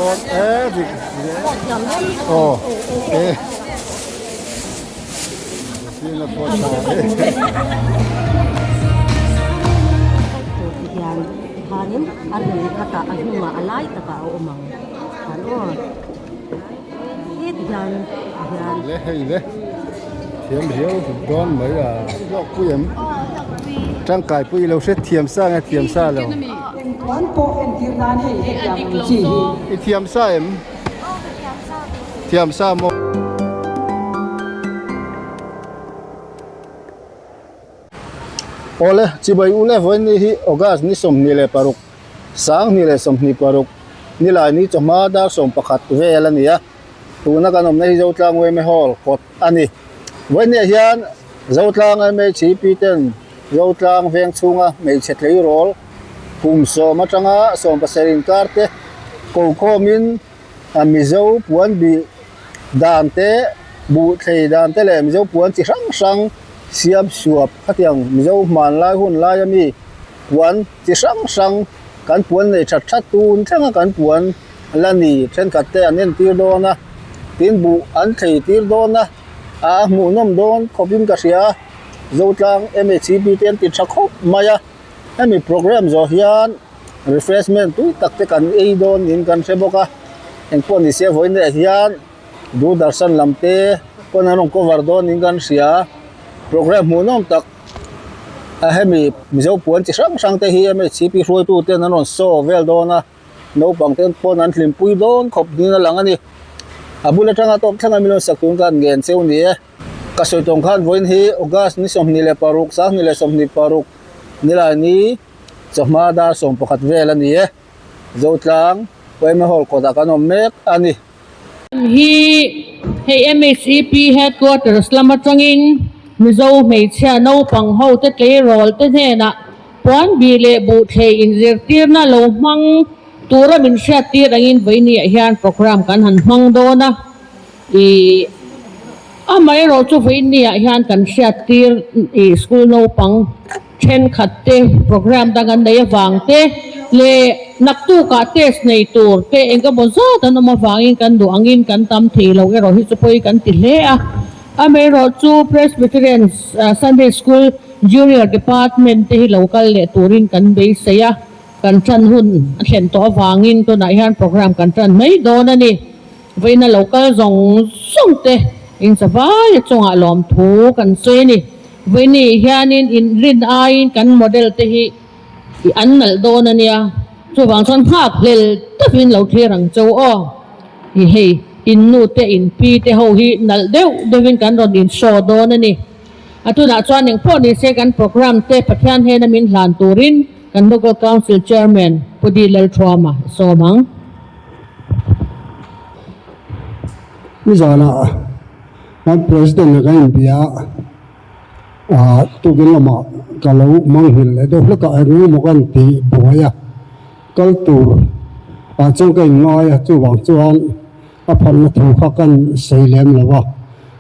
dawn e dik aw e zirtirna pawh tha e. Ti hian khanin a lui khatah a hnungah a lai takah a awm ang khan aw he ti hian ti hian. Le hei le thiam riau dawn mai a hlawk pui em tangkai pui ilo hre thiam sa nge thiam sa lo i thiam sa em thiam sa maw. Awle, chibai ule vawiin hi August ni 26, 2026, nilai ni chawhma dar 11 vel a ni a, tuna kan awmna hi Zotlang Yma Hall kawt a ni. Vawiinah hian Zotlang MHEP ten Zotlang veng chhunga hmeichhe tleirawl kum sawm atanga 17 inkar te kokhawmin a Mizo puan bih dan te buh thlei dan te leh Mizo puan chi hrang hrang siam suap khatiang Mizo hmanlai hun lai ami puan chi hrang hrang kan puan nei that that tun thlenga kan puan la ni thenkhat te an entir dawn a tin buh an thlei tir dawn a a hmuhnawm dawn khawpin ka hria a Zotlang M H E P te an ti tha khawp mai a hemi programme zawh hian. Refreshment tui tak te kan ei dawn niin kan hre bawk a, engpawh ni se vawiin leh hian Doordarshan lam te pawn an rawn cover dawn niin kan hria, programme hmuhnawm tak a hemi Mizo puan chi hrang hrang te hi M H C P hruaitu ten an rawn show vel dawn a, naupang te pawn an hlimpui dawn khawp niin a lang a ni, a bul atanga tawp thleng a min rawn sak tur khan ngen cheu ni e. Ka sawi tawng khan vawiin hi August ni 26, 2026 nilai ni. Chawhma dar 11 vel a ni e. Zotlang Yma Hall kawtah kan awm mek a ni. Hi hei MHEP Headquarters lam atangin Mizo hmeichhia naupang ho te tleirawl te hnenah puan bih leh buh thlei inzirtirna lo hmang tura min hriattir angin vawinia hian programme kan han hmang dawn a. Ih amaherawhchu vawinia hian kan hriattir ih school naupang. Thenkhat te program dang an nei avang te leh naktukah test nei tur te eng emaw zat an awm avangin kan duh angin kan tam thei lo erawh hi chu pawi kan ti hle a. Amaherawhchu Presbyterian Sunday School Junior Department te hi lo kal leh turin kan beisei a, kan tan hun a thlen tawh avangin tunah hian program kan tan mai dawn a ni. Vawiina lo kal zawng zawng te inzavai a chungah lawmthu kan sawi a ni. Vawiini hianin inrin aiin kan model te hi i an nalh dawn a nia, chuvang chuan nghak hlel takin lo thlir ang cheu aw. I hei in nu te in pi te ho hi nalh deuh deuhin kan rawn in show dawn a ni. A tunah chuan engpawh ni se kan programme te Pathian hnena min hlan turin kan Local Council Chairman Pu Di Lalthuama i sawm ang. Nizanah Kan President a kan inbia a, tukin lamah ka lo manghilh leh deuh hlek a, eng emaw kan tih buai a, kal tur ah chuan ka inngai a, chuvang chuan a phalna thu kha kan sawi lem lo a,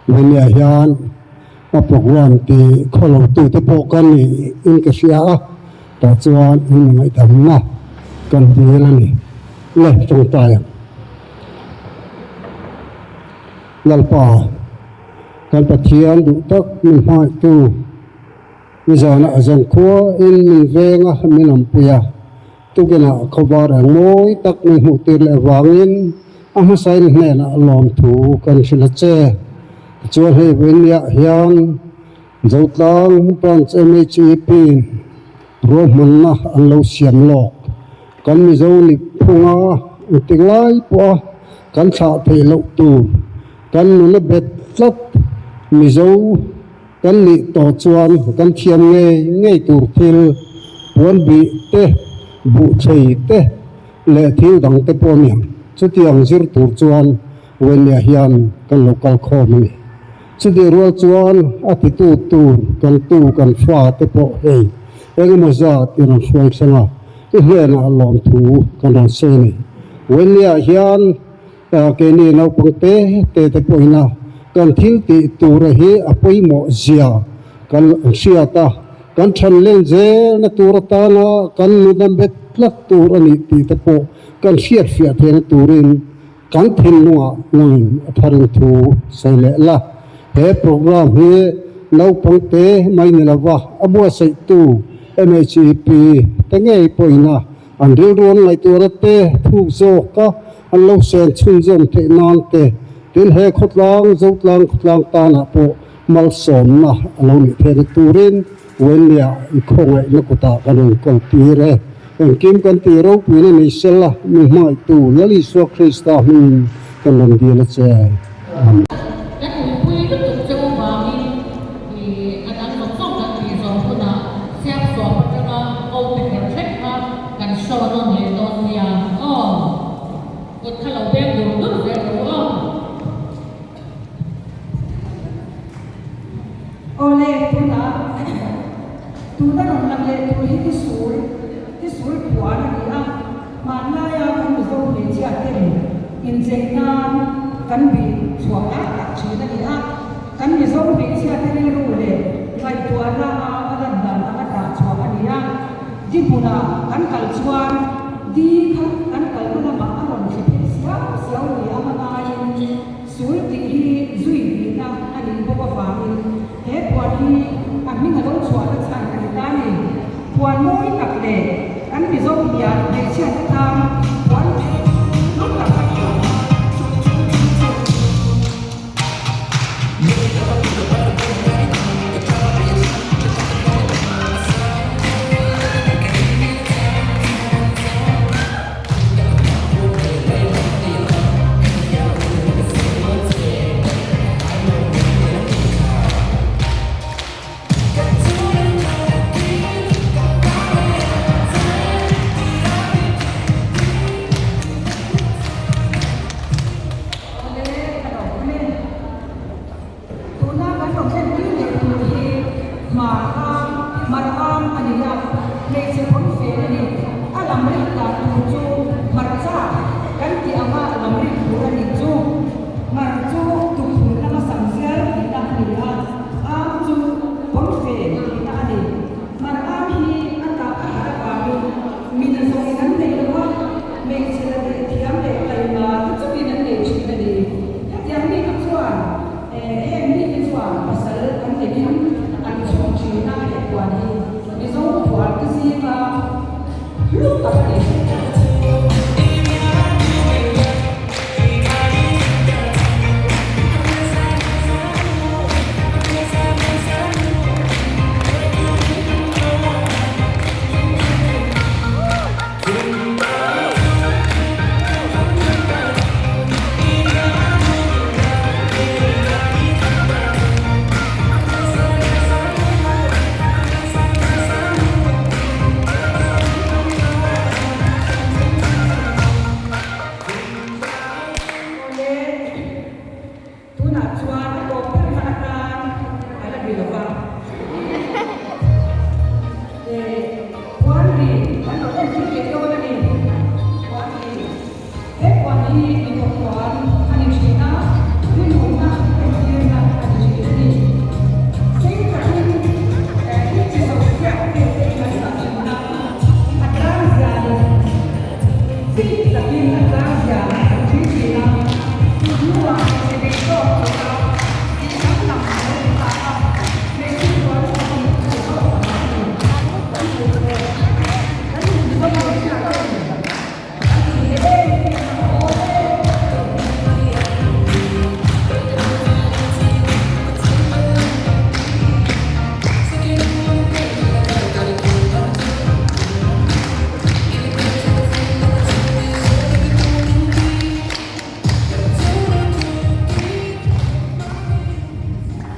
Venia hian a programme tih khawlo tute pawh ka nih in ka hria a, tah chuan in ngaihdamna kan dil a ni le tawngtai ang. Lalpa, kan Pathian duh tak min hmangaihtu, nizana a zankhua in min veng a, min awmpui a, tukinah khawvar eng mawi tak min hmuhtir leh avangin a hmasain hnenah lawmthu kan hrilh a che. Tichuan hei vawiinniah hian Zotlang Branch MHEP ruahmanna an lo siam lawk. Kan Mizo nihphunga engtik lai pawha kan thlah theih loh tur kan nuna bet tlat Mizo kan nih tawh chuan kan thiam ngei ngei tur thil puan bih te, buh thlei te leh thil dang te pawh a ni ang. Chutiang zir tur chuan Wenia hian kan lo kal khawm a ni. Chutih rual chuan a titu tur kan tu kan fa te pawh hei engemaw zat i rawn hruai thleng a, i hnenah lawmthu kan rawn sawi a ni. Wenia hian keini naupang te te te pawhin a kan thil tih tura hi a pawimawh zia kan hriat a, kan than len zelna tur atana kan nuna bet tlat tur a nih tih te pawh. kan hriatfiah theihna turin kan thinlungah nangin a tharin thu sawi leh la. He programme hi naupang te mai ni lova a buatsaihtu MHEP te ngei pawhin a an rilru an ngaihtuahna te thuk zawka an lo sen chhunzawm theih nan te tin he khawtlang Zotlang khawtlang tanah pawh malsawmna a lo nih theihna turin Wenley-ah i khawngaihna kutah kan rawn kawl tir e. Engkim kan tih ropuina nei sel a, min hmangaihtu Lal Isua Krista hmingin kan rawn dil a che. Amen. Kan uipui lutuk che u vangin i a dang zawk zawk kan tih zawh hunah Siamsuam atanga opener thleng kha kan show nawn leh dawn nia aw. Kut kha lo beng dur dur zel rawh u aw. Awle, tunah tuna rawn lang leh tur hi tisul, tisul puan a ni a, hmanlaia kan Mizo hmeichhia ten inchei nan kan bih chhuah lai tak thin a ni a, kan Mizo hmeichhia te rilru leh ngaihtuahna a a lan dan anga tah chhuah a ni a, di hmunah kan kal chuan di kha kan kalna lamah a rawn thli phei siau siau ni anga ngaiin, Sul tih hi zui tihna a nih bawk avangin he puan hi a hming a lo chhuahna chhan a ni ta ni. Puan mawi tak leh kan Mizo hian hmeichhiate tan puan hlu tak a ni. Tuna kan rawn thlen tir leh tur hi Hmar am, Hmar am a ni a, hmeichhe pawn fel a ni. A lam rik dan tur chu hmarcha kan tih anga lam rik tur a nih chu. Hmar chu tukkhum lama sam zial tihna a ni a, am chu pawn fel tihna a ni. Hmar am hi a tah a harh avangin mi nazawngin an nei lo a, hmeichhe la leh thiam leh taima te chungin an nei thin a ni. Hetiang mite chuan heng mite chuan pasal an neihin an chhung thin a, he puan hi Mizo puan te zinga hlu tak a ni. Awle, tunah chuan a tawp ber na atan a la ni lo va. Puan ri kan rawn en thil leh dawn a ni. Puan ri, he puan hi mipa puan a ni thin a, rinawmna entirna a ni thin a ni. Sei takin thil chi zo fiah vel te in an dah thin a, a tlangzia leh chik takin a tlangzia an thin thin a, hnuah hmeichhe nei tawk tawh a tih danglam a lo ni ta a, hmeichhe puan pahnih a zawk ang a ni.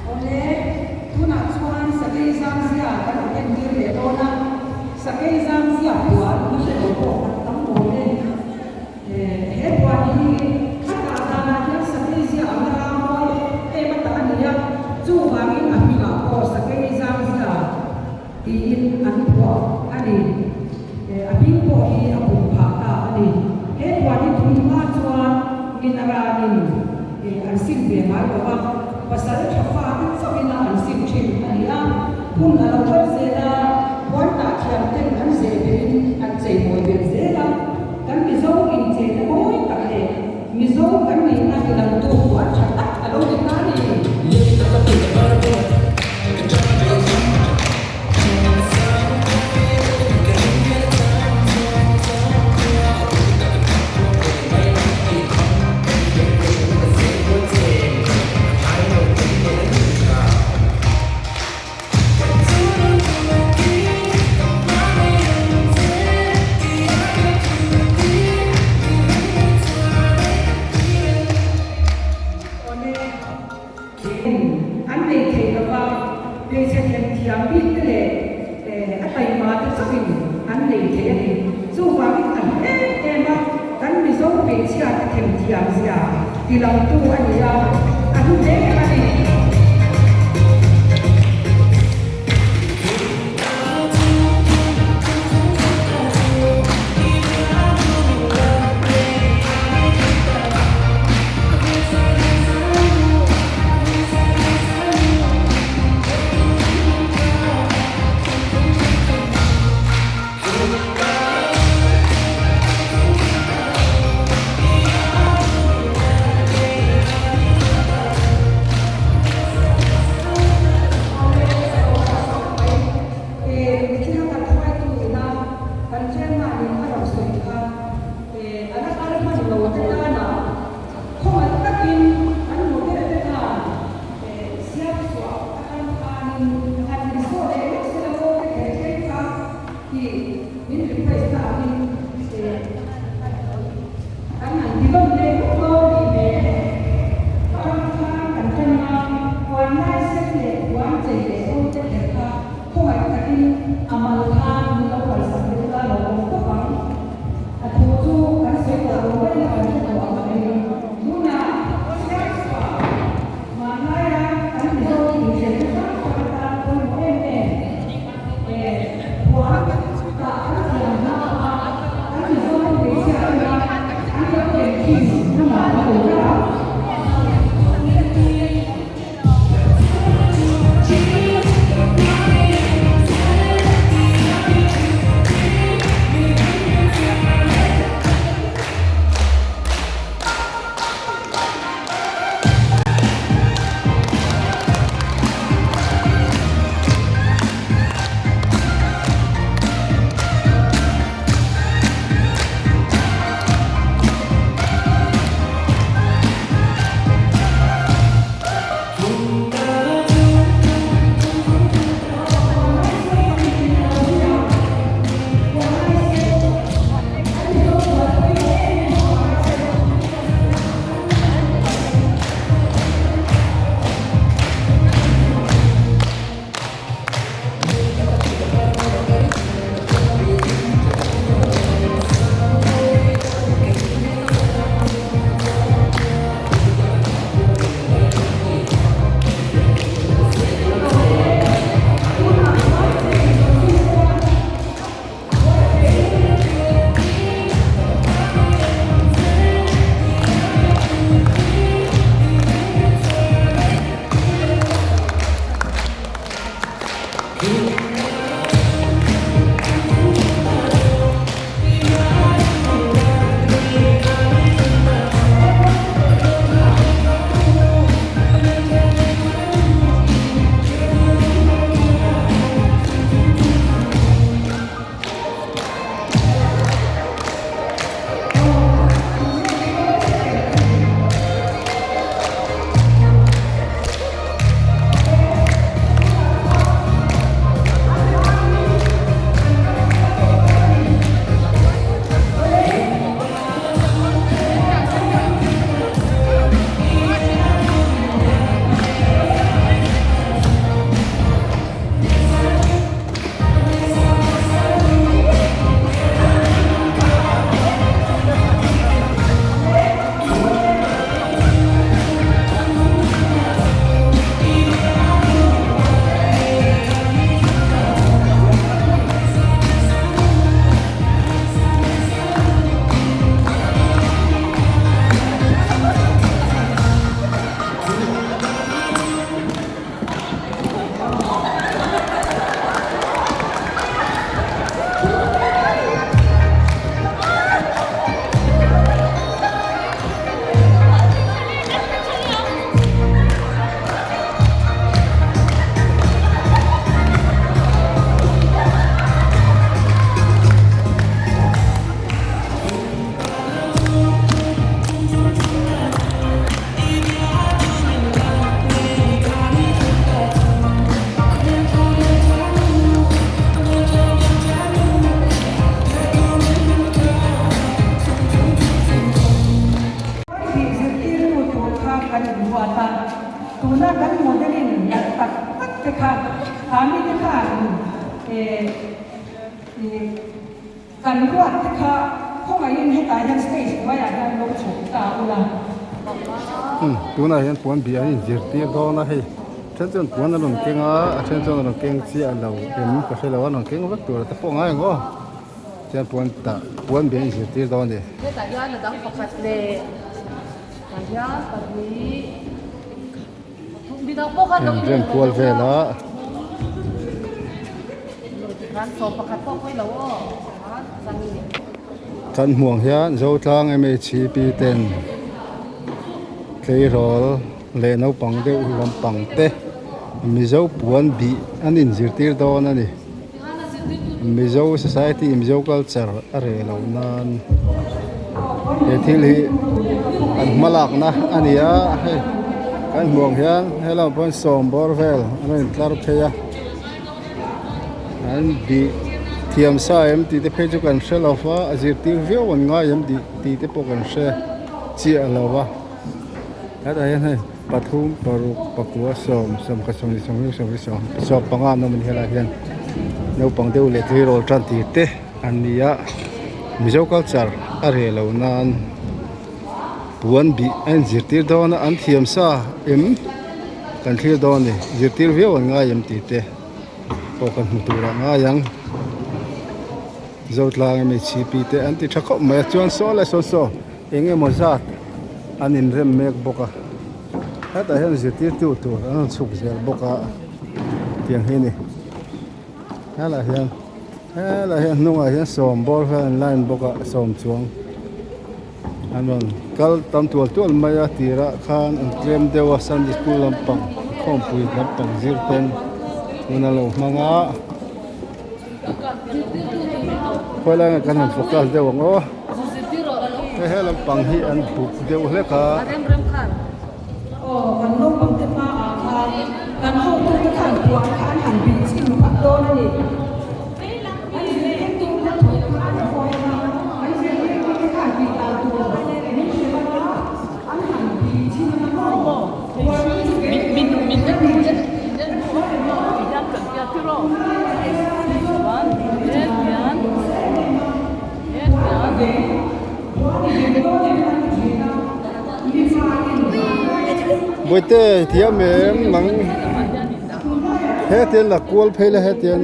Awle, tunah chuan Sakei Zamzia kan rawn entir leh dawn a, Sakei Zamzia puan i hre lo pawh kan tam awm e. He puan hi a tah danah hian Sakei zia ang a ram mawi em a tah a ni a, chuvangin a hmingah pawh Sakei Zamzia tiin an phuah a ni. A hming pawh hi a pum phah ta a ni. He puan hi tun hma chuan Minaranin an sim ve ngai lo va, pasal tha fate chauhin a an sim thin a ni a. Hun a lo kal zel a, puan tah thiam ten an zeh belhin an cheimawi belh zel a. Kan Mizo in. Tilangtu a ni a, a hlu hle a ni. Tih min request na angin eh kan han ti lawm leh vek dawn tih leh ram khan kan tan a, puan lai sen leh puan chei leh ho te kher kha khawngaih takin a mal khan min lo kalsak leh ula lo awm tawp ang. A thu chu kan sawi tawh lo mai a, kan hre tawh ang mai. Tunah Siamchhuah hmanlaia kan Mizo inchhel hrang hrang atan pawimawh em em. Tih zirtirtu tur kha kan inruat a, tuna kan modelling nalh tak tak te kha kha mite khan kan ruat te kha khawngaihin hetah hian stage hnuaiah hian lo chhuk ta ula. Umm tunah hian puan bih an inzirtir dawn a hei then chuan puan an rawn keng a a then chuan an rawn keng chiah lo em ka hre lo a an rawn keng vek tur te pawh a ngai ang aw chuan puan tah puan bih an inzirtir dawn a ni. Hetah hian a dang pakhat leh tah hian pahnih pathum midang pawh khan lo In rem kual vel a. Kan hmuh ang hian Zotlang MHCP ten tleirawl leh naupang deuh lampang te Mizo puan bih an inzirtir dawn a ni. Mizo society Mizo culture a reh loh nan he thil hi an hma lakna a ni a hei kan hmuh ang hian helaiah pawh hian sawm bawr vel an rawn intlar phei a an bih thiam sa em tih te phei chu kan hre lo va a zirtir viau an ngai em tih tih te pawh kan hre chiah lo va hetah hian hei pathum paruk pakua sawm sawmkhat sawmhnih sawmhnih sawmhnih sawm sawm panga an awm a ni helaiah hian naupang deuh leh tleirawl tan tir te an ni a mizo culture a reh loh nan puan bih a inzirtir dawn a an thiam sa em kan thlir dawn a ni zirtir viau an ngai em tih te pawh kan hmu tur ah ngai ang Zotlang MHCP te an ti tha khawp mai a chuan saw leh saw saw eng emaw zat an inrem mek bawk a hetah hian zirtirtu tur an rawn chhuk zel bawk a tiang hi a ni helaiah hian helaiah hian hnungah hian sawm bawr vel an line bawk a sawm chuang an rawn kal tam tual tual mai a tirah khan an tlem deuh a sunday school lampang khawmpui lampang zir ten hun a lo hmang a khawilai ah kan han focus deuh ang aw hei he lampang hi an buk deuh hlek a. Aw kan naupang te hma ah khan kan hotu te khan puan kha an han bih chhin phah dawn a ni. An zirtirtu te thu kha an hawi a, an zirtirtu te khan tih dan tur min hrilh a, an han bih chhin a maw? Puan chu kei Bawihte thiam em nang hetian la kual phei la hetian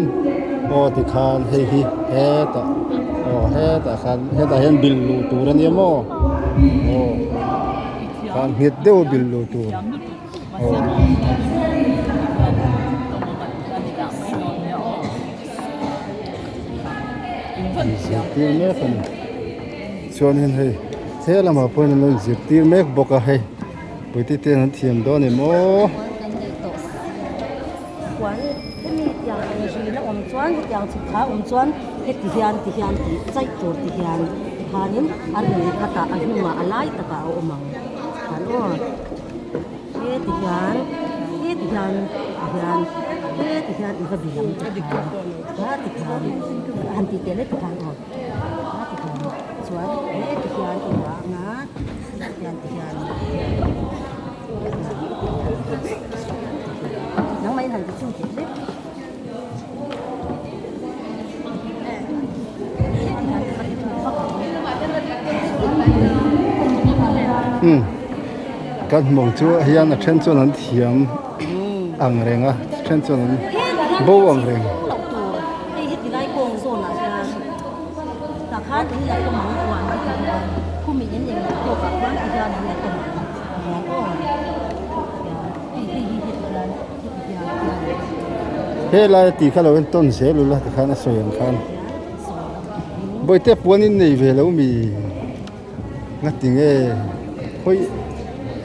aw tikhan hei hi hetah aw hetah khan hetah hian bil luh tur ania maw aw khan nghet deuh a bil luh tur aw. Zirtir mek a ni chuanin hei he lamah pawhin an lo inzirtir mek bawk a hei puite ten an thiam dawn em aw. Puan hemi tiang ang zin a awm chuan hetiang chhuk thla a awm chuan heti hian ti hian tih chaih tur ti hian tikhanin a rin khatah a hnungah a lai takah a awm ang khan aw. Heti hian heti hian ti hian heti hian i va bi ang ti khan kha ti khan han tih teh leh ti khan aw kha ti khan chuan heti hian i dah ang a ti hian ti hian nangmah in han ti chhin teh hlek. Umm kan hmuh ang chu hian a then chuan an thiam ang reng a then chuan an bo ang reng. Helai tih kha lo en tawn zel ula tikhan a sawi ang khan bawihte puan in nei ve lo mi nga ti nge khawi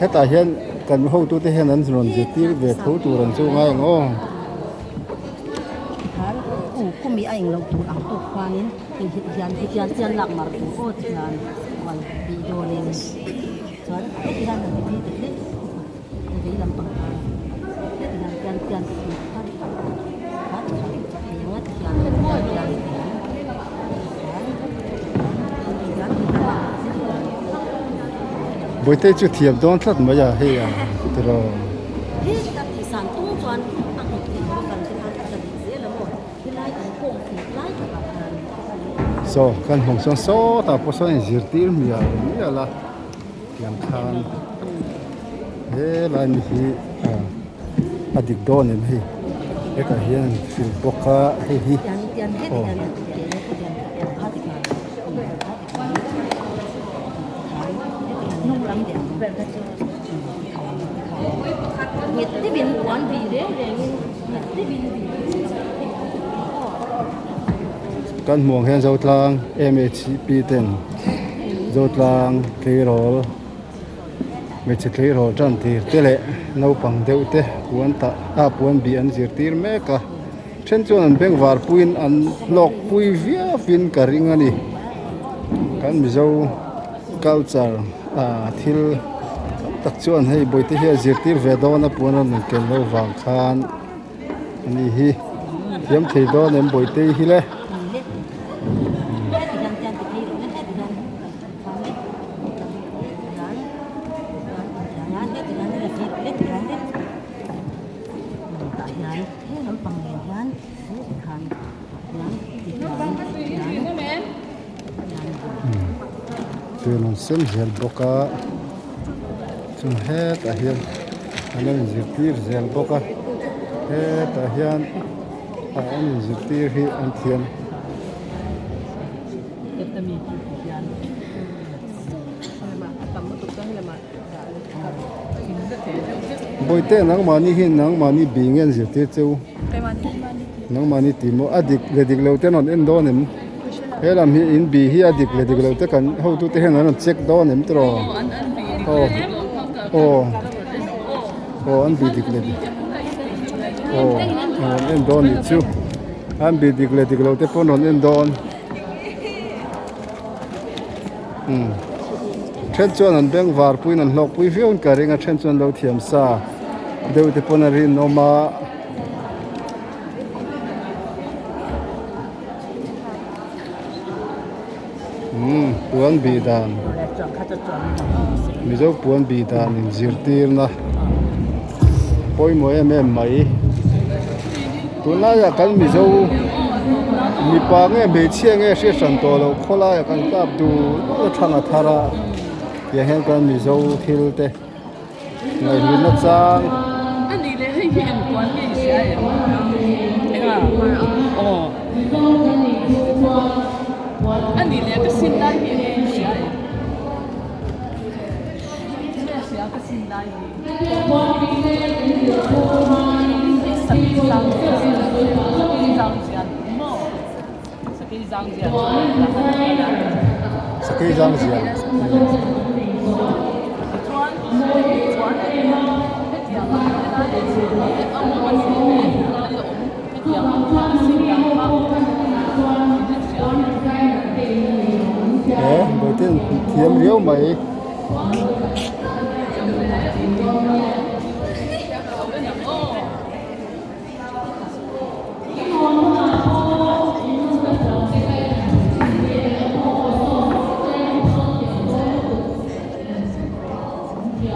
hetah hian kan hotu te hian an rawn zirtir ve tho tur an chu ngai ang aw. Vei lampang kha heti hian tian tian kha kha ti khan thei anga ti hian tian tian Bawihte chu thiam dawn tlat mai a hei a tiraw. He ka tih san tung chuan a nghet thei bawk ang tikhan a tla dik zel a maw helai kan kawng thei lai takah khan. Saw kan hmang chuan sawtah pawh sawn a inzirtir mial mial a tiang khan. Helai mi hi a dik dawn em hei hetah hian an hrilh bawk a hei hi aw. Kan hmuh ang hian Zotlang MHP ten Zotlang tleirawl hmeichhe tleirawl tan tir te leh naupang deuh te puan tah a puan bih an zirtir mek a then chuan an bengvar puiin an hlawk pui viau in ka ring a ni kan mizo culture ah thil tam tak chuan hei bawihte hi a zirtir ve dawn a puan a rawn kel loh vang khan ani hi thiam thei dawn em bawihte hi le. Tui an sen zel bawk a chuan hetah hian an lo inzirtir zel bawk a hetah hian an inzirtir hi an thiam. Bawihte nangmahni hi nangmahni bi nge an zirtir che u nangmahni tih maw a dik leh dik lo te an rawn en dawn em he lam hi in bi hi a dik leh dik lo te kan hotute hian an rawn check dawn em tiraw aw aw aw an bi dik leh dik aw an rawn en dawn nih chu an bi dik leh dik lo te pawh an rawn en dawn. Umm then chuan an beng var puiin an hlawk pui viau in ka ring a then chuan lo thiam sa deuh te pawn a rinawm a. Umm puan bih dan mizo puan bih dan in zirtir na pawimawh em em mai tunlaiah kan mizo mipa nge hmeichhia nge hriat hran tawh loh khawlaiah kan kap dul dul a thlang a thar a tiang hian kan mizo thil te ngaihhlutna chang. Sakei zang ziah. He bawihte thiam riau mai.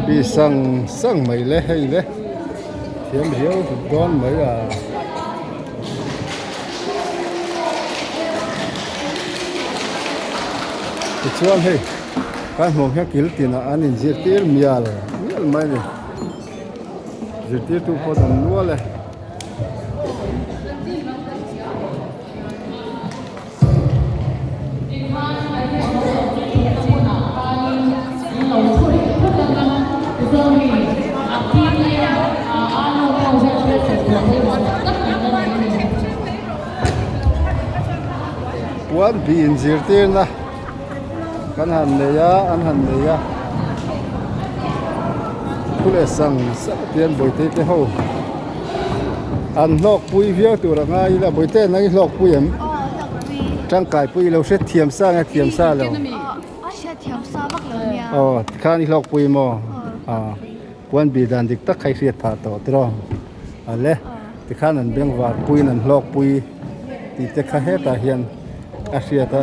Bi sang sang mai le hei le thiam riau dawn mai a. Tichuan hei kan hmuh ang hian kil tinah an inzirtir mial mial mai a ni. Zirtirtu pawh an nual e. Puan bih inzirtirna kan han nei a an han nei a thu leh sang sang te hian bawihte te ho an hlawk pui viau tur a ngai ila bawihte nang i hlawk pui em tangkai pui ilo hre thiam sa nge thiam sa lo aw tikhan i hlawk pui maw aw puan bih dan dik tak kha i hriat phah tawh tiraw ale tikhan an bengvar puiin an hlawk pui tih te kha hetah hian a hriat a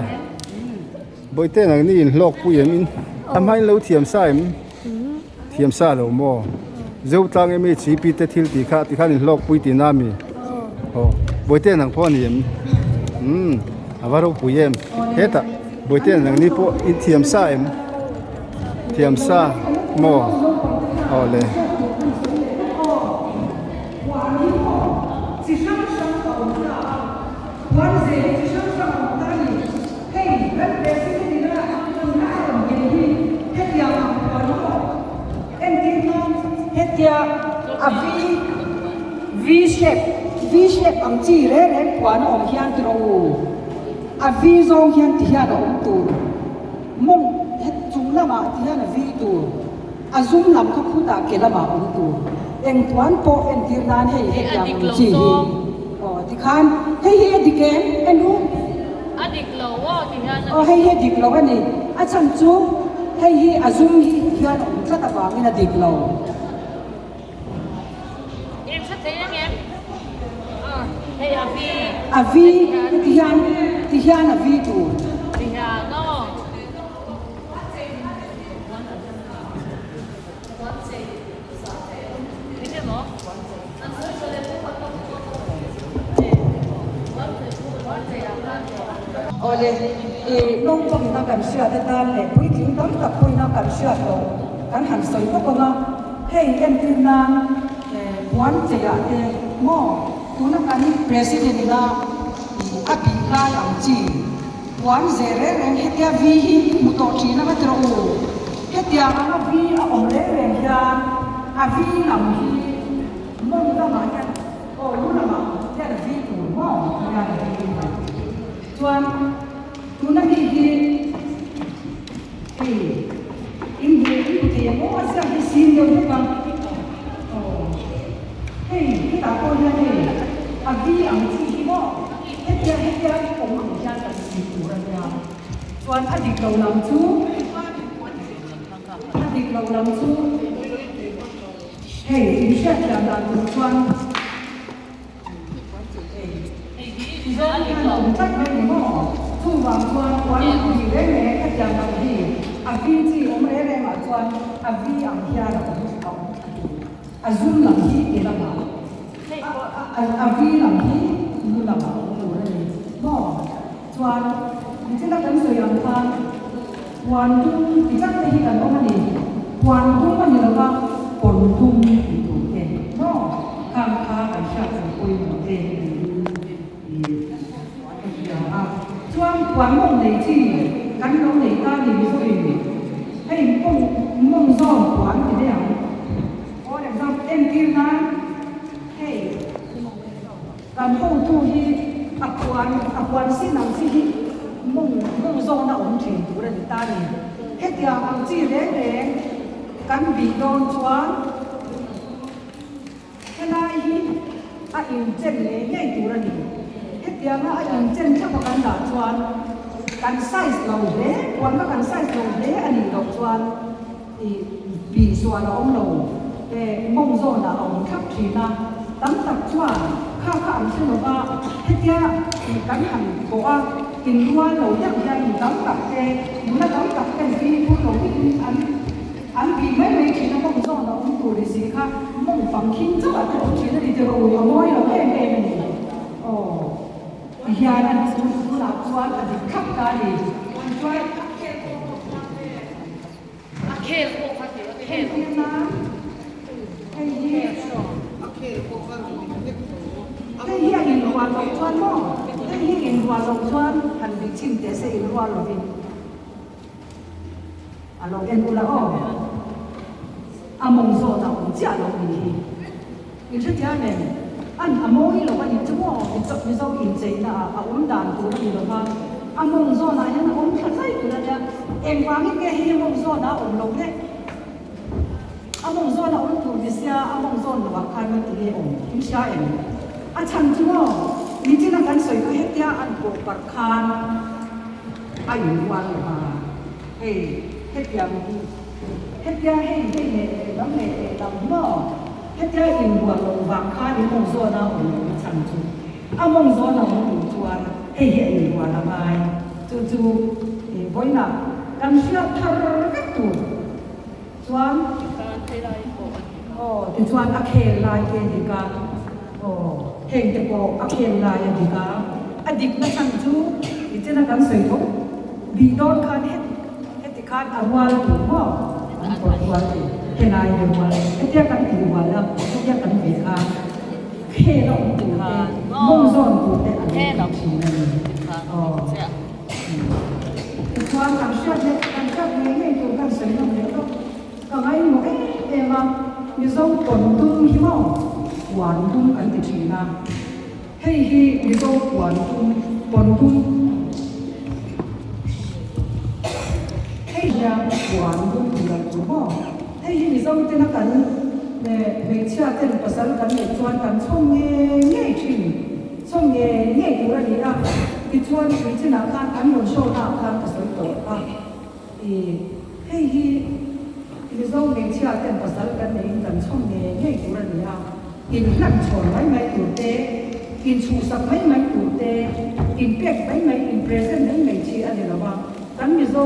bawihte nang ni in hlawk pui em in a hmain lo thiam sa em thiam sa lo maw Zotlang MHCP te thil tih kha tikhan in hlawk pui tihna ami aw bawihte nang pawh a ni em umm a va ropui em hetah bawihte nang ni pawh in thiam sa em thiam sa maw. Awle. V shape V shape ang chi reng reng puan a awm hian tiraw u a V zawng hian ti hian a awm tur mawng het chung lamah ti hian a V tur a zum lam kha khutah ke lamah a awm tur eng puan pawh entir nan hei hetiang ang chi hi aw tikhan hei hi a dik em en u A dik lo aw ti hian aw hei hi a dik lo a ni a chhan chu hei hi a zum hi ti hian a awm tlat avangin a dik lo. Em hre thei ang em? Hei a vi. A vi ti hian ti hian a vi tur. Ti hian aw. Awle, i naupangina kan hriat atan leh puitling tam tak pawhina kan hriat loh kan han sawi bawk ang a. Hei entir nan puan cheiah te maw tuna kan President ina a bih lai ang chi puan ze reng reng hetia vi hi hmu tawh thin anga tiraw u? Hetiang anga vi a awm reng reng hian a vi lam hi mawng lamah hian aw lu lamah hian a vi tur maw hian a vi tur chuan tuna mi hi Hei, in hmu in hmu thei ang aw, a ziak hi sin deuh bawk a. Aw, hei hetah pawh hian hei a vi ang chi hi maw hetia hetia awm ang hian kan zir tur a nia. Chuan a dik lo lam chu a dik lo lam chu hei in hriatthiam dan tur chuan Zawng hian a awm tlat mai ni maw? Chuvang chuan puan hi reng reng hetiang ang hi a vi chi awm reng reng ah chuan a vi ang hian a awm a awm thla tur. A zum lam hi ke lamah a vi lam hi lu lamah a awm tur a ni maw? Chuan nichina kan sawi ang khan puan dum ti tlat te hi kan awm a ni. Puan dum a ni lova pawn dum tih tur te maw khang kha kan hriat ang pawimawh te niin ka hria a. Chuan puan mawng nei chi kan lo nei ta ni Mizoin hei mawng mawng zawng puan ti daih ang. For example entir nan hei. Kan hotu hi a puan a puan sin ang chi hi mawng mawng zawna awm thin tur a ni ta ni. Hetiang ang chi reng reng kan bih dawn chuan helai hi a inchen ngei ngei tur a ni. Hetianga a inchen thlap a kan dah chuan kan size lo hle, puan kha kan size lo hle a nih loh chuan ih bih sual a awm lo. Eh mawng zawnah a awm thlap thin a, tam tak chuan kha kha an hre lova, hetia ih kan han pawh a, inrual lo deuh hian mi tam tak te, nula tam tak ten fimkhur lo deuhin an an bih mai mai thin a, mawng zawn a awm tur i si kha mawng fang khing chauh ah te awm thin a ni tiraw u, a mawi lo em em a ni. Aw ti hian a tunah chuan a dik thlap ta a ni. A khel pawh kha ti a khel. Hei hi a khel pawh kha rawn dik vek tho. Hei hi a inrual loh chuan maw? Hei hi inrual loh chuan han bih chhin teh se inrual lovin a lo en ula aw. A mawng zawt a awm chiah lo ni hi. In hrethiam em? An a mawi lo a nih chu maw? Mizo incheina ah a awm dan tur a ni lo va, a mawng zawnah hian a awm thla zai tur a nia. Engvangin nge hei a mawng zawnah a awm lo le? A mawng zawn a awm tur ni sia, a mawng zawn lovah khan rawn ti nge awm? In hria em? A chhan chu maw? Nichina kan sawi kha hetia an pawh parh khan a inrual lo va, hei hetiang hi. Hetia hei hei leh lehlam leh lehlam maw? Hetia inruah loh vang khan i mawng zawn a awm loh na chhan chu a mawng zawn a awm tur chuan hei hi a inruah la ngai. Chu chu vawiinah kan hriat thar vek tur chuan aw tichuan a khel lai te a dik a, aw heng te pawh a khel lai a dik a, a dik na chhan chu nichina kan sawi tho bih dawn khan heti Heti khan a rual tur maw an pawt rual thei. Helai deuha hetia kan tih hual a, hetia kan ve kha khel a awm tur te, mawng zawn tur te a lo ti thin a ni. Aw. Tichuan kan hriat leh kan hriat ngei ngei tur kan sawi nawm leh lawk. Ka ngaimawh em em a, Mizo tawn dum hi maw puan dum kan ti thin a. Hei hi Mizo puan dum, tawn dum. Hei hian puan dum ti lo tur maw? Hei hi Mizo tena kan hmeichhia ten pasal kan neih chuan kan chhawm ngei ngei thin, chhawm ngei ngei tur a ni a. Tichuan puichinah khan an rawn show naah khan ka sawi tawh a. I, hei hi Mizo hmeichhia ten pasal kan neihin kan chhawm ngei ngei tur a ni a, inhlan chhawn mai mai tur te, inchhuhsak mai mai tur te, inpek mai mai, in present mai mai chi a ni lo a, kan Mizo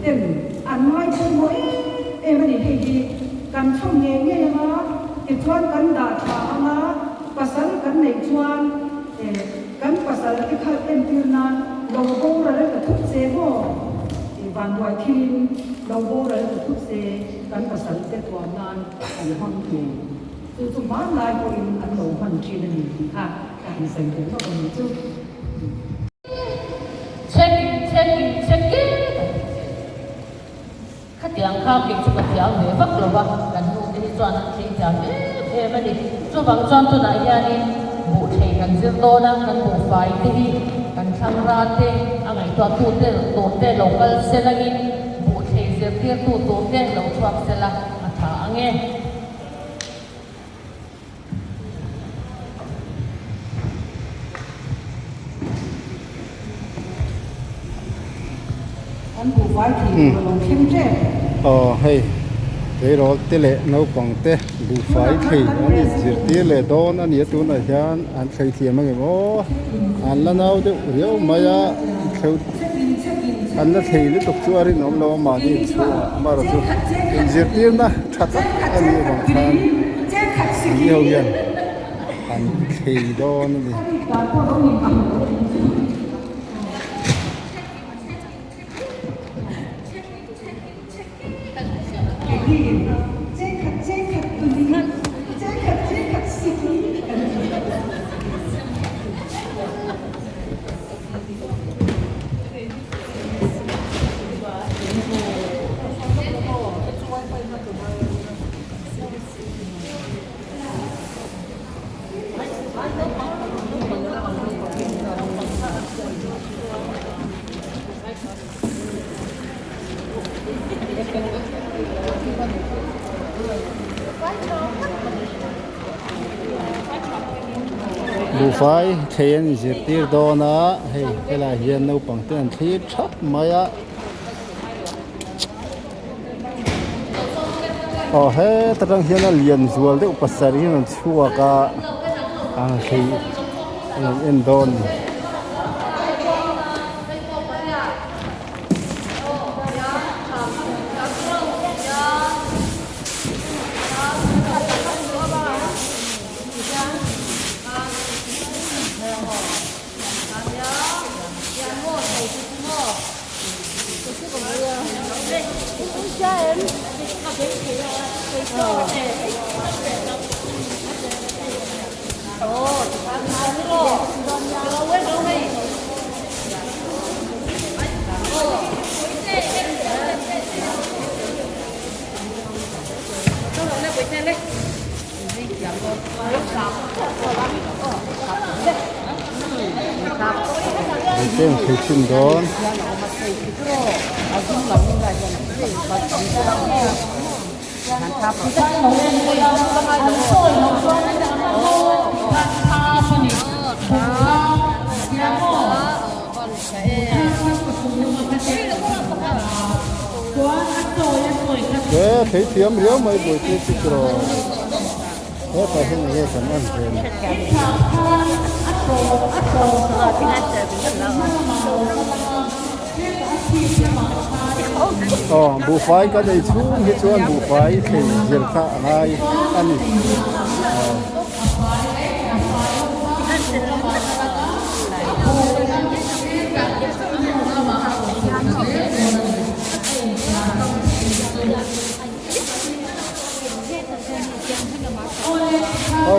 ten an ngai pawimawh em em a ni. Hei hi kan chhawm ngei ngei ang a, tichuan kan dah tha ang a, pasal kan neih chuan Kan pasal te khalh entir nan lo boral ka thut se maw? Tih vanduai thilin lo boral ka thut se kan pasal te tuam nan an hmang thei. Chu chu hmanlai pawhin an lo hman thin a ni tih kha ka han sawi tel lawk a ni chu. Chhekin chhekin chhekin ka ti che. Khatiang kha kei chu ka thiam ve vak lo va, kan nu te hi chuan an thei thiam em em a ni. Chuvang chuan tunah hianin buh thei kan zir dawn a, kan buhfai te hi kan thlang ra te, a ngaihtuah tu te tur te lo kal sel angin buh thei zirtirtu tur te lo chhuak sel a, a tha ang e. Kan buhfai thei tur a lo thleng tep. Aw hei tleirawl te leh naupang te buhfai thei an inzirtir leh dawn a ni a tunah hian an thlei thiam ang em aw an la nau deuh riau mai a thleu an la thlei lutuk chu a rinawm lo a mahni inchhungah amaherawhchu inzirtirna tha tak a nih avang khan an ni ho hian an thlei dawn a ni. Buhfai thlei an inzirtir dawn a hei helaiah hian naupang te an thlir thap mai a aw heta tang hian a lian zual deuh pasarih hi a rawn chhuak a a thlei a rawn en dawn a ni. Eng thei chhin dawn. He thei thiam riau mai buaipui chu tiraw hetah hian enge kan en ve ni. Aw buhfai kan ei chhung hi chuan buhfai thei zir kha a ngai a ni aw.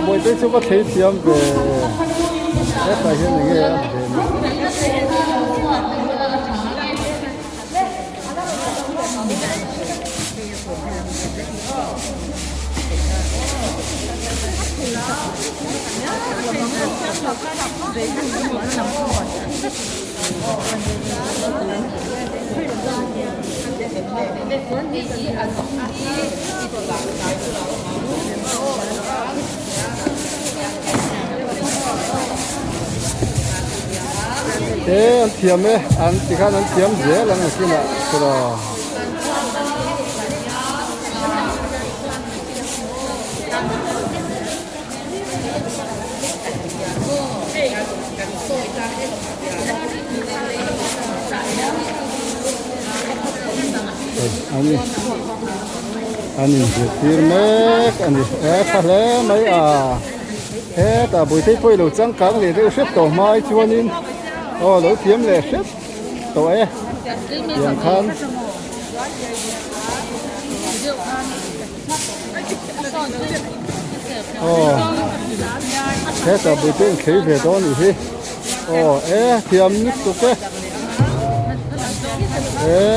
Bawihtei chu va thlei thiam ve hetah hian enge a ve ni. He an thiam e an tikhan an thiam zel ang akinah tiraw. Ani an inzirtir mek a ni e tha hle mai a hetah buaithei pawh i lo changkang leh deuh hrep tawh hmai chuanin aw lo thiam leh hrep tawh e tiang khan. Aw hetah buaipui an thlei ve dawn anih hi aw e thiam lutuk e e.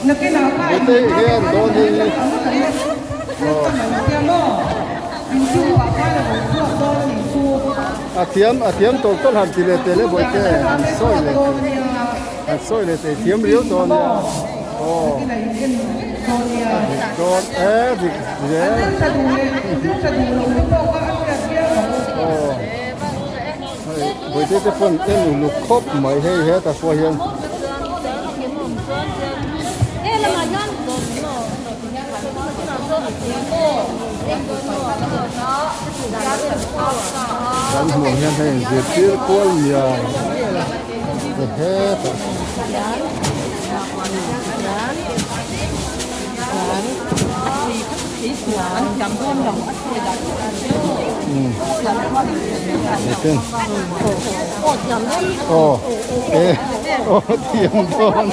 Mite hian dawn hi a thiam a thiam tawlh tawlh han ti leh tel e bawihte han sawi leh teh han sawi leh teh thiam riau dawn nia aw a dik dawn e dik zel aw hei bawihte te pawn en uluk khawp mai hei hetah pawh hian. Kan hmuh hian hei zirtir kual mial mial a ti hetah. Aw e aw thiam dawn.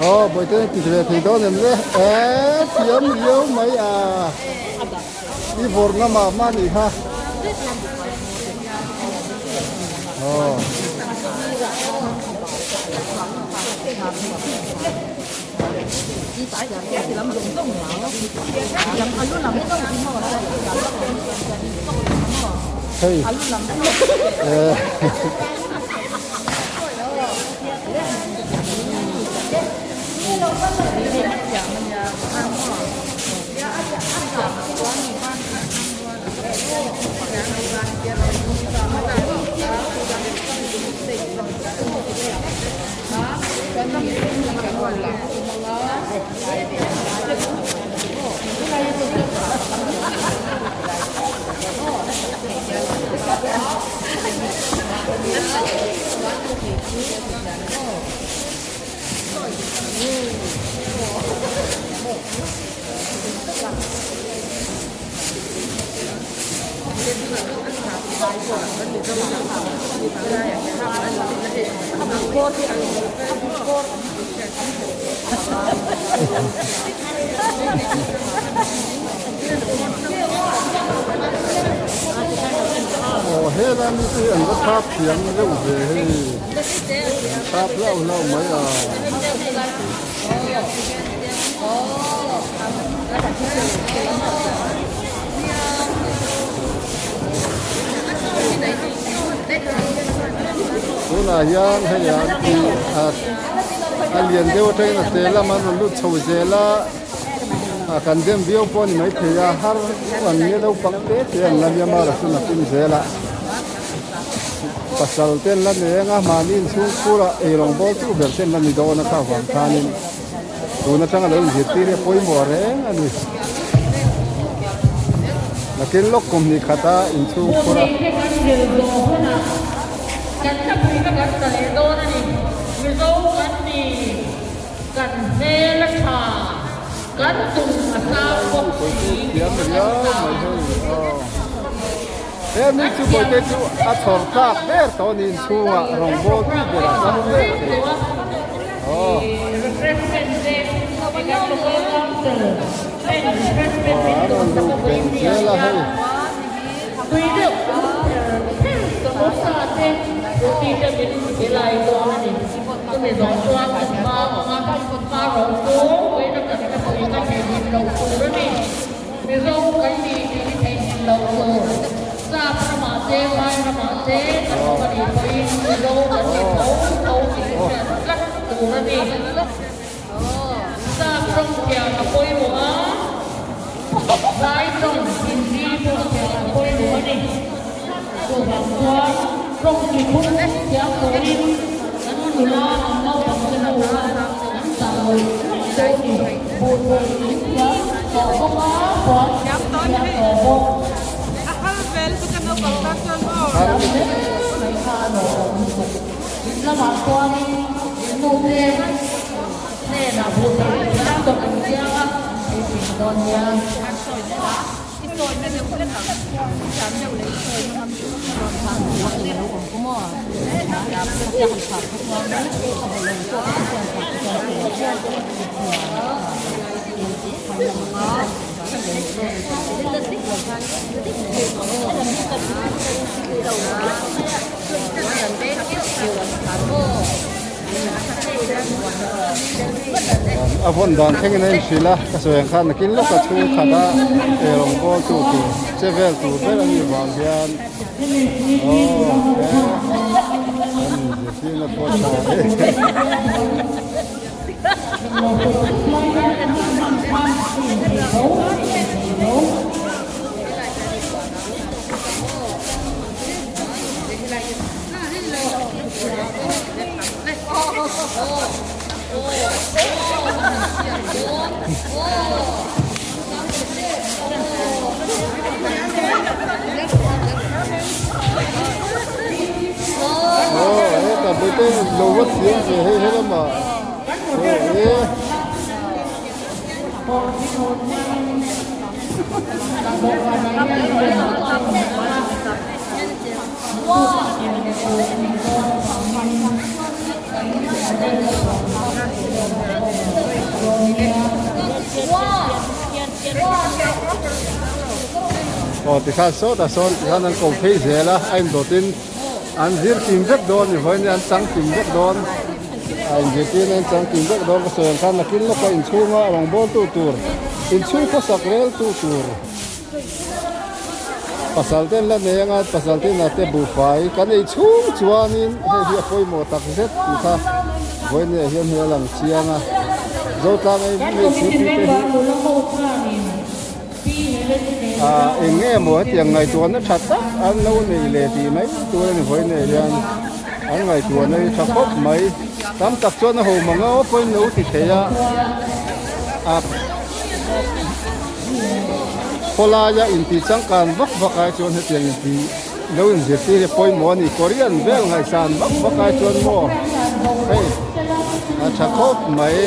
Aw bawihte ti ve thei dawn em le eh thiam riau mai a i vawrh na mah mah nih kha aw. Hei eh. Aw helai mi te hi an va thap thiam deuh ve hei an thap hlauh hlauh mai a. Tunah hian hei an tih a lian deuh atangin a te lam an rawn lut chho zel a ah kan dem viau pawh a ni maithei a har an nia naupang te te an la nia mara chu nakin zel a pasal te an la nei ang a mahni inchhungkhur ah eirawng bawl tu ber te an la ni dawn a kha vang khanin. Tun atanga lo inzirtir hi a pawimawh reng a ni. Nakin lawk kum hnih khata inchhung khur a. Hmuh kan zir zawh hunah kan hlapui kha kan ta leh dawn a ni. Mizo kan ni, kan hmel a tha, kan tum a sang bawk si tih kha kan sa ang. He mi chu bawihte chu a chhawr tlak ber tawh a ni inchhungah rawngbawl tih berah chuan a ber thei. Aw a rawn luh belh zel a hei. Sap ramah te, Vai ramah te kan awm a nih pawhin Mizo kan ni tho tho tih hi hriat tlat tur a ni. Sap rawng thiam a pawimawh a, Vai tawng Hindi pawh thiam a pawimawh a ni. Chuvang chuan rawng chi phung thiam turin kan nula an naupang te ho kha kan chah mawlh mawlh che a ni. Buh in thiam tawh bawk a, puan thiam tawh bawk. Lamah chuanin nute hnenah buh thei thiam tawp an chiang a, ei thin dawn nia. A vawn dan thlengin a inhrilh a ka sawi ang khan nakin lawka chhung khat a eirawng bawl tu tur che vel tur ber a nih vang hian aw he an inzirtirna pawh a tha e. Aw heta bute lo va thiam ve hei helamah aw e. Aw tikhan sawtah sawn tikhan an ko phei zel a a indawtin an zir kim vek dawn ni vawiin an chang kim vek dawn a inzirtirna an chang kim vek dawn ka sawi ang khan nakin lawka inchhunga rawngbawltu tur inchhung khawsak reltu tur. Pasal te an la nei anga pasal te inah te buhfai kan ei chhung chuanin hei hi a pawimawh tak zet tih kha vawiin hian hei a lang chiang a Zotlang ei hmeichhe te hi ah eng nge maw hetiang ngaihtuahna tha tak an lo nei leh tih mai tur a ni vawiin hian an ngaihtuahna hi tha khawp mai tam tak chuan a ho mang a pawhin lo ti thei a. A khawlaia intih changkan vak vak ai chuan hetiang intih lo inzirtir hi pawimawh a ni. Korean vel ngaihsan vak vak ai chuan maw hei a tha khawp mai.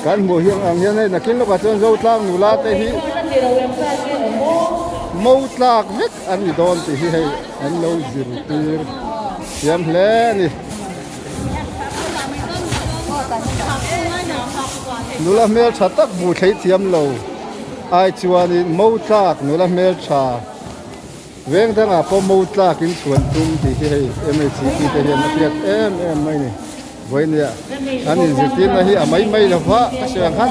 Kan hmuh hi ang hian hei nakin lawkah chuan Zotlang nula te hi mo tlak vek an ni dawn tih hi hei an lo zirtir thiam hle a ni. Nula hmeltha tak hmuh thlei thiam lo ai chuanin mo tlak nula hmeltha Veng dangah pawh mo tlak in chhuan tum tih hi hei MHCP te hian a hriat em em mai ni. Vawinia an inzirtirna hi a mai mai lo va, ka sawi ang khan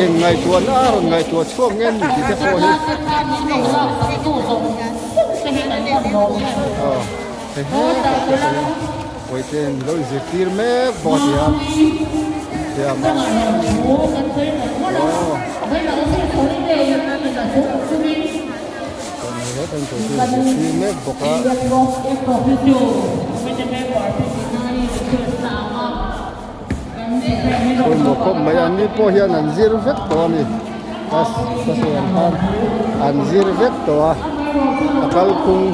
eng ngaihtuahna a rawn ngaihtuah chhuak nge ni tih te pawh hi aw hei hetah te pawh hian Vawiin te lo inzirtir mek bawk a ti a, thiam a aw. Zirtir mek bawk a. Pawimawh khawp mai a ni pawh hian an zir vek tawh a ni ka sawi ang khan an zir vek tawh a a kalphung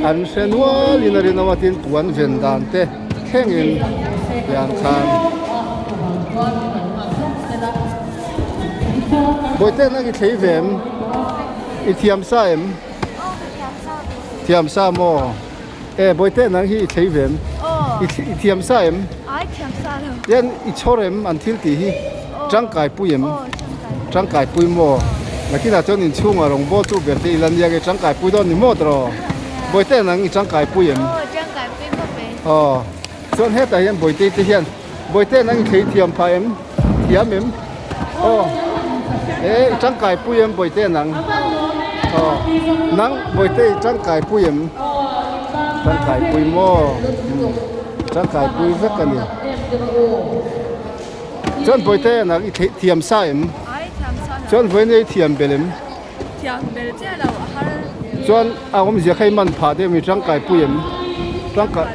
an hre nual in a rinawm a tin puan ven dan te thlengin tiang khan Bawihte an i thlei ve em? I thiam sa em? Thiam sa maw? E Bawihte nang hi i thlei ve em? I thiam sa em? Tian i chhawr em an thil tih hi? Tangkai pui em? Tangkai pui maw? Nakinah chuan inchhungah rawngbawl tu ber te i la nia nge tangkai pui dawn ni maw tawh? Bawihte nang i tangkai pui em? Aw chuan hetah hian Bawihte te hian Bawihte nang i thlei thiam phah em? Thiam em? Aw e i tangkai pui em Bawihte nang? Aw nang Bawihte i tangkai pui em? Tangkai pui maw? Tangkai pui vek a ni. Chuan Bawihte nang i thlei thiam sa em? Chuan vawiin i thiam bel em? Thiam bel chiah lo a har. Chuan a awmzia kha i man phah deuh mi tangkai pui em? Tangkai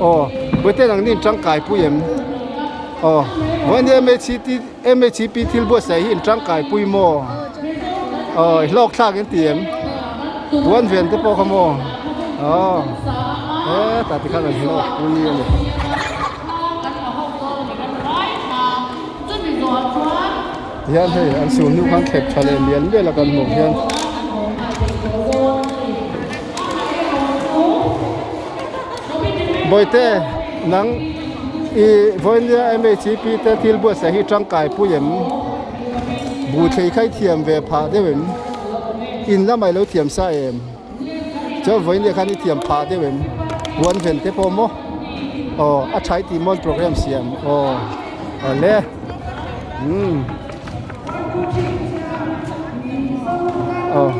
aw Bawihte nang nin tangkai pui em? Aw vawiin MHCT MHCP thil buatsaih hi in tangkai pui maw? Aw i hlawk thlak in ti em? Puan ven te pawh kha maw? Aw hetah tikhan an hlawk pui a ni. Tihian hei an sur hnu khan thlep tha leh lian vel a kan hmuh hian Bawihte nang i vawinia MHP te thil buatsaih hi tangkai pui em buh thlei kha i thiam ve phah deuh em in lamah i lo thiam sa em chuan vawinia khan i thiam phah deuh em puan ven te pawh maw aw a tha i tih mawn program siam aw awle. Umm aw.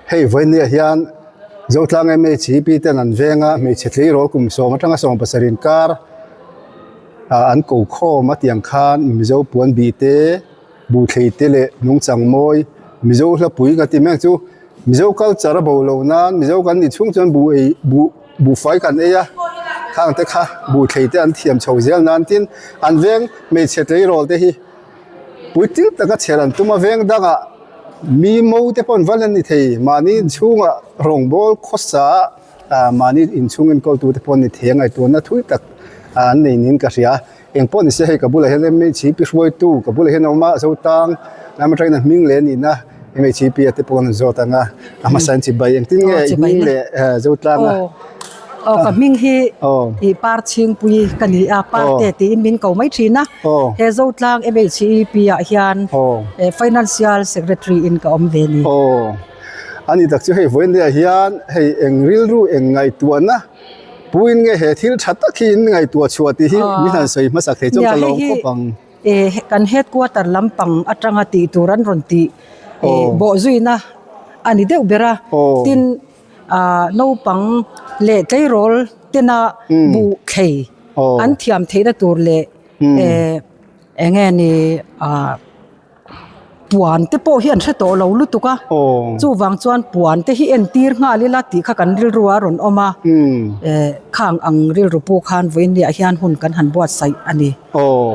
Hei vawinia hian Zotlang MHCP ten an veng a, hmeichhe tleirawl kum sawm atanga 70 inkar ah an ko khawm a tiang khan Mizo puan bih te, buhthlei te leh nungchang mawi Mizo hlapui ka ti mek chu Mizo culture a bo loh nan Mizo kan nih chhung chuan buh ei buh buhfai kan ei a, khang te kha buhthlei te an thiam chho zel nan tin an veng hmeichhe tleirawl te hi puitling taka chher an tum a veng dangah Mi mo te pawh an va la ni thei, mahni inchhungah rawngbâwl khawsa ah mahni inchhung enkawltu te pawh an ni thei a, ngaihtuahna thui tak an nei niin ka hria. Eng pawh ni se hei ka bulah hian MHCP hruaitu ka bulah hian a awm a, Zotang lam atangin a hming leh a nihna MHCP a te pawh an zawt ang a, a hmasa in chibai engtin nge i hming leh Zotlang a? Aw ka hming hi i par chhingpui ka ni a, parte tiin min ko mai thin a. He Zotlang MHEP ah hian Financial Secretary in ka awm ve ni. Aw ani tak chu hei vawiin hian hei eng rilru eng ngaihtuahna puin nge he thil tha tak hi in ngaihtuah chhuah tih hi min han sawi hmasak thei chuan ka lawm khawp ang. Kan headquarter lampang atanga tih tur an rawn tih bawhzuina a ni deuh ber a, tin naupang leh tleirawl tena buh thlei an thiam theihna tur leh eng nge ni Puan te pawh hi an hre tawh lo lutuk a, chuvang chuan puan te hi entir nghal ila tih kha kan rilru a rawn awm a, khang ang rilru pu khan vawiinniah hian hun kan han buatsaih a ni. Aw,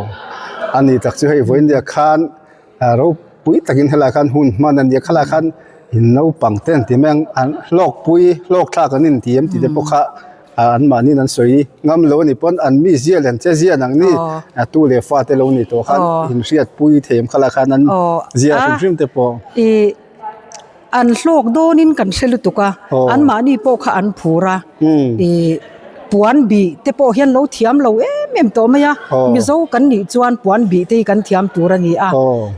a ni tak chu hei vawiinniah khan ropui takin helaiah khan hun hman a ni a, khalaiah khan in naupang te an ti mai ang, an hlawkpui hlawk thlak an inti em tih te pawh kha an mahniin an sawi ngam lo a nih pawn an mi zia leh an che zia nang ni a tu leh fa te lo ni tawh khan inhriatpui thei ang khalai khan an zia hrim hrim te pawh. Ih an hlawk dawnin kan hre lutuk a an mahni pawh kha an phur a ih puan bih te pawh hian lo thiam lo em em tawh mai a Mizo kan nih chuan puan bih te hi kan thiam tur a ni a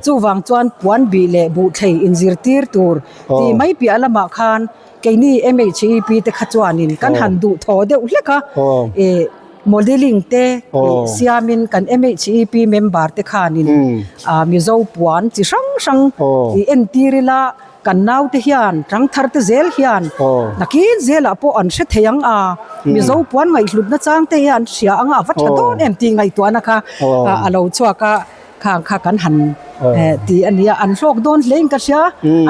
chuvang chuan puan bih leh buhthlei inzirtir tur tih mai piah lamah khan Keini MHEP te kha chuanin kan han duh thaw deuh hlek a, ih modelling te siamin kan MHEP member te khanin Mizo puan chi hrang hrang ih entir ila kan naute hian tangthar te zel hian nakin zelah pawh an hre thei ang a, Mizo puan ngaihhlutna chang te hi an hria ang a, a va tha dawn em tih ngaihtuahna kha a lo chhuak a. Khang kha kan han ti a nia, an hlawk dawn hle in ka hria,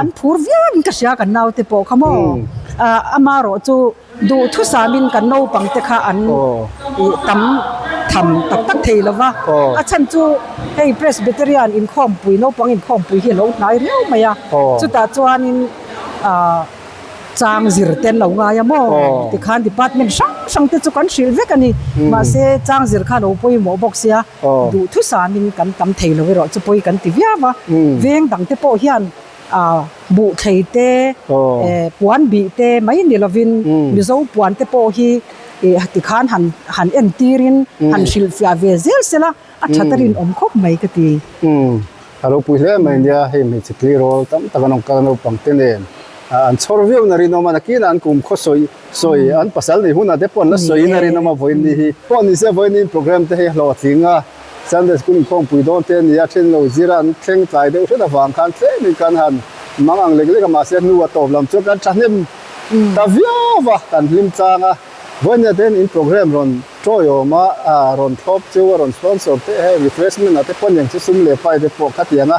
an phur viau in ka hria kan naute pawh kha maw. Amaherawh chu duhthusam in kan naupang te kha an tam tham tak tak thei lo va, a chhan chu hei Presbyterian inkhawmpui naupang inkhawmpui hi a lo hnai riau mai a, chutah chuanin Chang zir te an lo ngai a maw? Tikhan department hrang hrang te chu kan hrilh vek a ni. Mahse chang zir kha lo pawimawh bawk sia, duhthusamin kan tam thei lo erawh chu pawi kan ti viau a. Veng dang te pawh hian buh thlei te, puan bih te mai ni lovin Mizo puan te pawh hi tikhan han han entirin han hrilhfiah ve zel sela a that a rinawm khawp mai ka ti. A ropui hle mai nia, hei hmeichhe tleirawl tam tak an awm kal a naupang te nen an chhawr viau na rinawm a, nakinah an kum khaw sawi sawi an pasal nei hunah te pawh an la sawi in a rinawm a vawiin ni hi pawh ni se vawiin in program te hei hlawhtling a Sunday school inkhawmpui dawn te a ni a, then lo zir a an thleng tlai deuh hret avang khan tlemin kan han mang ang lek lek a mahse hnu a tawp lam chuan kan thahnem ta viau va kan hlim chang a, vawiin ah te hian in program rawn Tawiawm a rawn thlawp chu a rawn sponsor te hei refreshment ah te pawh aniang chu sum leh pai te pawh khatiang a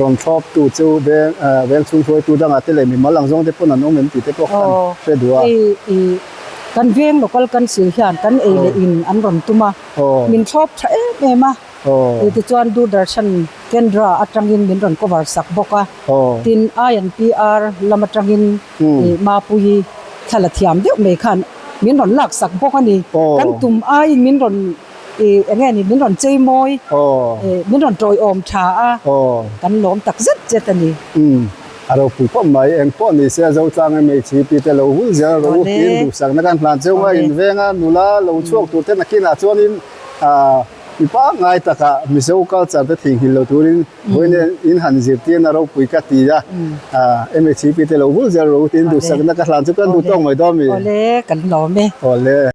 rawn thlawp tu chu veng veng chhung hruaitu dangah te leh mimal ang zawng te pawn an awm em tih te pawh khan hre duh a. Hei kan veng local council hian kan ei leh in an rawn tum a, min thlawp tha em em a, tichuan Doordarshan Kendra atangin min rawn cover sak bawk a, tin INPR lam atangin Mapuii thla la thiam deuh mai khan min rawn lak sak bawk a ni. Kan tum aiin min rawn ih eng nge ni min rawn chei mawi ih min rawn tawiawm tha a, kan lawm tak zet zet a ni. Umm a ropui khawp mai, eng pawh ni se Zotlang MHP te lo hul zel rawh u tiin duhsakna kan hlan cheu a, invenga nula lo chhuak tur te nakinah chuanin ah Mi pangngai takah Mizo culture te theihnghilh lo turin vawiin in han zirtirna ropui ka ti a, MHP te lo vul zel ro tiin duhsakna ka hlan chu kan duh tawk mai dawn mi? Awle, kan lawm e. Awle.